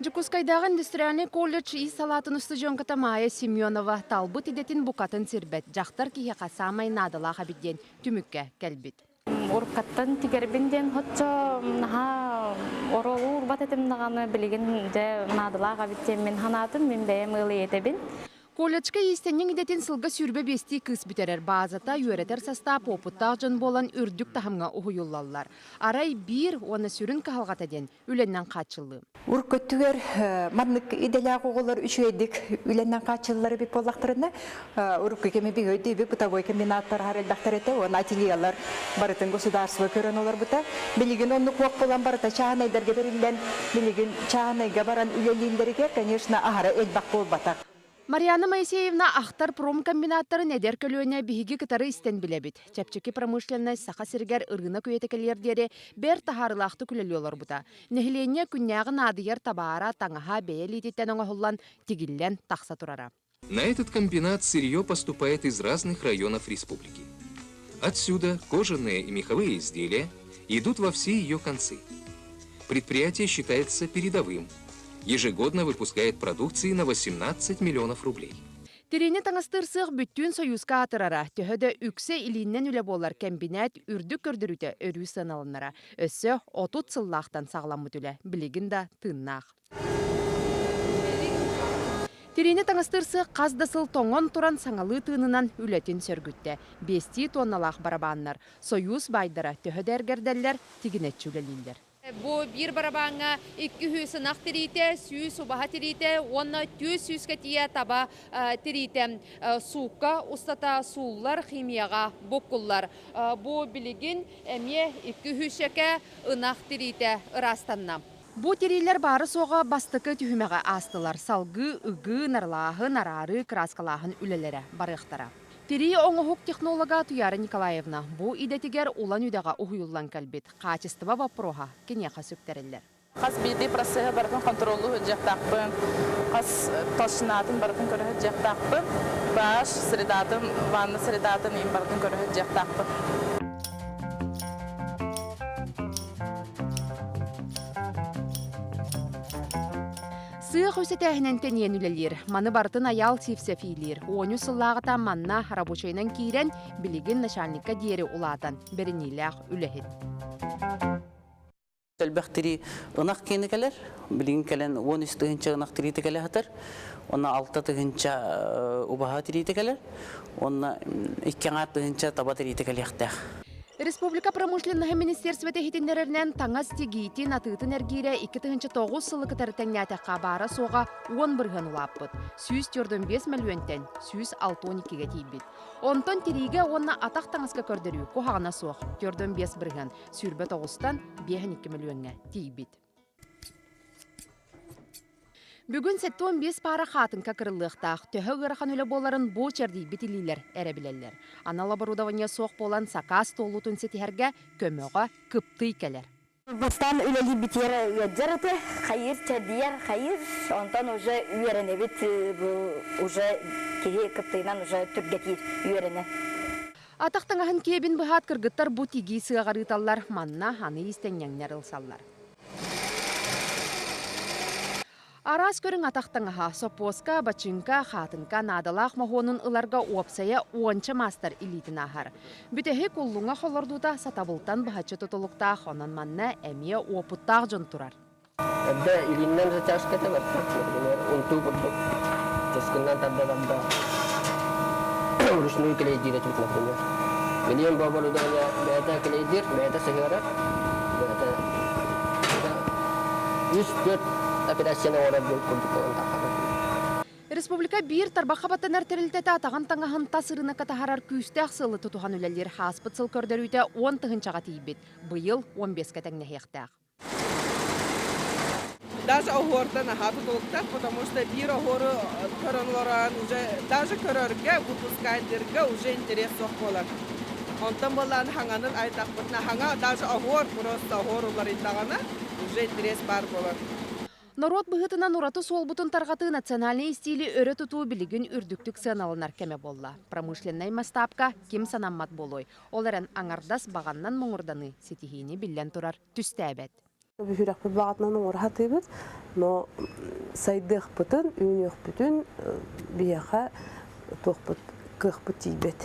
Дьокуускайдааҕы индустриальнай колледж ис салаатын устудьуоҥката Майя Семенова талбыт идэтин букатын сирбэт, дьахтар киһиэхэ саамай наадалаах эбит диэн түмүккэ кэлбит. Уруккаттан тигэрбин диэн соччо наһаа оруолу уурбат этим даҕаны билигин дьэ наадалаах эбит диэн мин санаатым, мин бэйэм ыал ийэтэбин. Колледжка иистэнньэҥ идэтин сылга 25-тии кыыс бүтэрэр. Баазата, үөрэтэр састаап уопуттаах дьон буолан үрдүк таһымҥа уһуйуллаллар. Арай биир уонна сүрүн кыһалҕата диэн үлэннэн хааччыллыы. Урукку өттүгэр маннык идэлээх оҕолор үчүгэйдик үлэннэн хааччыллар эбит буоллахтарына, урукку кэми биһиги бытовой комбинаттар аһар элбэхтэр этэ уонна ательелар барытын государство көрөн олорбута. Билигин оннук уох буолан барыта чааһынайдарга бэриллэн, билигин чааһынайга баран үлэлииллэригэр, конечно, аһара элбэх буолбатах. Марьяна Моисеевна ахтар промкомбинаттарын эдэр көлүөнэ биһиги кытары истэн билэбит. Чэпчэки промышленность Саха сиригэр ырыынак үйэтэ кэлиэр диэри бэрт таһаарыылаахтык үлэлии олорбута. Нэһилиэнньэ күннээҕи наадыйар табаара, таҥаһа бэйэ илиититтэн оҥоһуллан, тигиллэн тахса турара. На этот комбинат сырье поступает из разных районов республики. Отсюда кожаные и меховые изделия идут во все ее концы. Предприятие считается передовым. Ежегодно выпускает продукции на 18 миллионов рублей. Тириини таҥастыыр сыах бүттүүн Сойууска аатырара, төһө да үксэ илииннэн үлэ буолар кэмбинээт үрдүк көрдөрүүтэ өрүү сыаналанара. Өссө 30 сыллаахтан саҕаламмыт үлэ билигин да тыыннаах. Тириини таҥастыыр сыах хас да сыл тоҥон туран саҥалыы тыынынан үлэтин сөргүттэ. Биэстии туонналаах барабааннар Сойуус баайдара төһө да эргэрдэллэр, тигинэччи үлэлииллэр. Бу биир барабааҥҥа 200 ынах тириитэ, 100 убаһа тириитэ уонна 400-кэ тиийэ таба тириитэ суукка устата сууллар, химияҕа буккуллар. Бу билигин эмиэ 200-кэ ынах тириитэ ыраастанна. Бу тириилэр баары-суоҕа бастакы түһүмэҕи аастылар. Салгыы ыгыы, нарылааһын, араарыы, кырааскалааһын үлэлэрэ барыахтара. Тирии оҥоһук технолога Туяра Николаевна бу идэтигэр Улан-Үдэҕэ уһуйуллан кэлбит. Хаачыстыба боппуруоһа киниэхэ сүктэриллэр. Хас биирдии процеһы барытын контроллуу сылдьыахтаахпын, хас толщинатын барытын көрө сылдьыахтаахпын, pH средатын, ванна средатын им барытын көрө сылдьыахтаахпын. Сыах үс этээһинэн тэнийэн үлэлиир. Маны барытын Айаал Сивцев иилиир. Уоню сыллааҕыта манна рабочайынан киирэн, билигин начальникка диэри улаатан, бэриниилээх үлэһит. Элбэх тирии ынах киэнэ кэлэр. Билигин кэлэн 13 тыһыынча ынах тириитэ кэлэ сытар. Онно 6 тыһыынча убаһа тириитэ кэлэр. Уонна 2 аҥаар тыһыынча таба тириитэ кэлиэхтээх. Республика промышленноһын министерствота иһитиннэрэринэн таҥас тигиитин, атыытын эргиирэ 2009 сылы кытары тэҥнээтэххэ баара-суоҕа 10% улааппыт. 145 мөлүйүөнтэн 162-гэ тиийбит. Онтон тириигэ уонна атах таҥаска көрдөрүү куһаҕана суох 45%, 29-тан 52 мөлүйүөҥҥэ тиийбит. Бүгүн 75 паара хаатыҥка кырыллыахтаах. Төһө ыарахан үлэ буоларын бу чэрдийбит илиилэр эрэ билэллэр. Анал оборудование суох буолан сакаас туолуутун ситиһэргэ көмөҕө кыптый кэлэр. Бастаан үлэлиирбитигэр ыалдьар этэ, хайыыр чэрдийэр хайыыр, онтон уже үөрэнэбит, уже киһи кыптыйынан уже түргэтиир үөрэнэ. Атах таҥаһын киэбин быһаат кыргыттар бу тигии сыаҕар ыыталлар, манна аны иистэнньэҥнэр ылсаллар. Араас көрүҥ атах таҥаһа, соппуоска, бачыыҥка, хаатыҥка наадалаах моһуонун ыларга уопсайа уонча маастар илиитин ааһар. Бүтэһик уллуҥах олордуута сатабылтан быһаччы тутулуктаах, онон манна эмиэ уопуттаах дьон турар. Эрдэ илииннэн чашката барта, например, унтуу курдук часкыннан тарда-тарда вручную клейдиир этибит, например. Билиэн бу оборудование бэйэтэ клейдиир, бэйэтэ сыһыарар, бэйэтэ үс-түөрт операцияны оҥорор курдук буолан таххар. Республика биир тарбахха баттанар тэрилтэтэ атаҕын таҥаһын тас ырыынакка таһаарар күүстээх сыалы тутуһан үлэлиир ааспыт сыл көрдөрүүтэ 10 тыһыынчаҕа тиийбит. Быйыл 15-ке тэҥнэһиэхтээх. Даже оһуортан аһаа тутулуктаах, потому что биир оһуору көрөн олорон уже даже көрөргө, выпускайдырга уже интерес суох буолар. Онтон буоллаан хаҥанын айтахпытына хаҥа даже оһуор просто оһуор уларыйдаҕына уже интерес баар буолар. Норуот быһыытынан ураты суолбутун тарҕатыы национальнай истиили өрө тутуу билигин үрдүктүк сыаналанар кэмэ буолла. Промышленнай масштабка ким санаммат буолуой. Ол эрэн аҥардас баҕаннан муҥурданыы ситиһиини биллэн турар түстээбэт. Сүрэхпит баҕатынан оҥоро сатыыбыт, но сайдыахпытын, үүнүөхпүтүн биһиэхэ туохпут кыахпыт тиийбэт.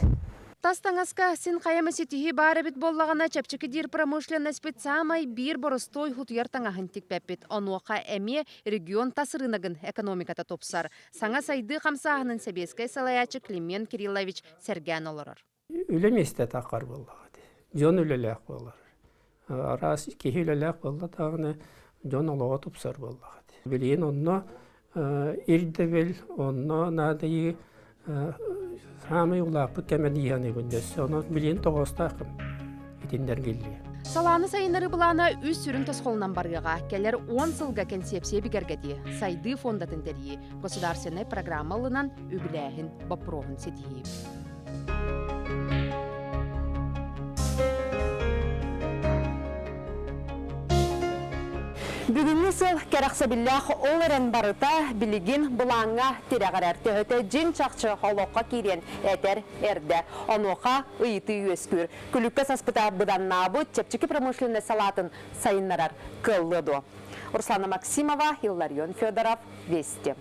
Тас таҥаска син хайама ситиһии баар эбит буоллаҕына, чэпчэки диир промышленность саамай биир боростуой хутуйар таҥаһын тикпэппит. Онуоха эмиэ регион тас рыногын экономиката тупсар. Саҥа сайдыы хамсааһынын сэбиэскэй салайааччы Климент Кириллович сэргээн олорор. Үлэ миэстэтэ акар буоллаҕа дии. Дьон үлэлээх буолар. Араас киһи үлэлээх буолла даҕаны дьон олоҕо тупсар буоллаҕа дии. Билигин онно ирдэбил, онно наадыйыы саамай улааппыт кэмэ дии саныыбын өссө. Онон билигин тоҕоостоох итиннэргиллиэ. Салааны сайыннарыы былаана үс сүрүн тосхолунан барыаҕа. Кэлэр 10 сылга кэнсиэпсийэ бигэргэтии, сайдыы фондатын тэрийии, государственнай программа ылынан үбүлээһин боппуруоһун ситиһии. Бүгүҥҥү сыл кэрэхсэбиллээх ол эрэн барыта билигин былааҥҥа тирэҕирэр. Төһөтө дьиҥ чахчы олоххо киириэн этэр эрдэ. Онуоха ыйытыы үөскүүр. Күлүккэ саспыта быданнаабыт чэпчэки промышленность салаатын сайыннарар кыаллыа дуо? Руслана Максимова, Илларион Федоров, Вести.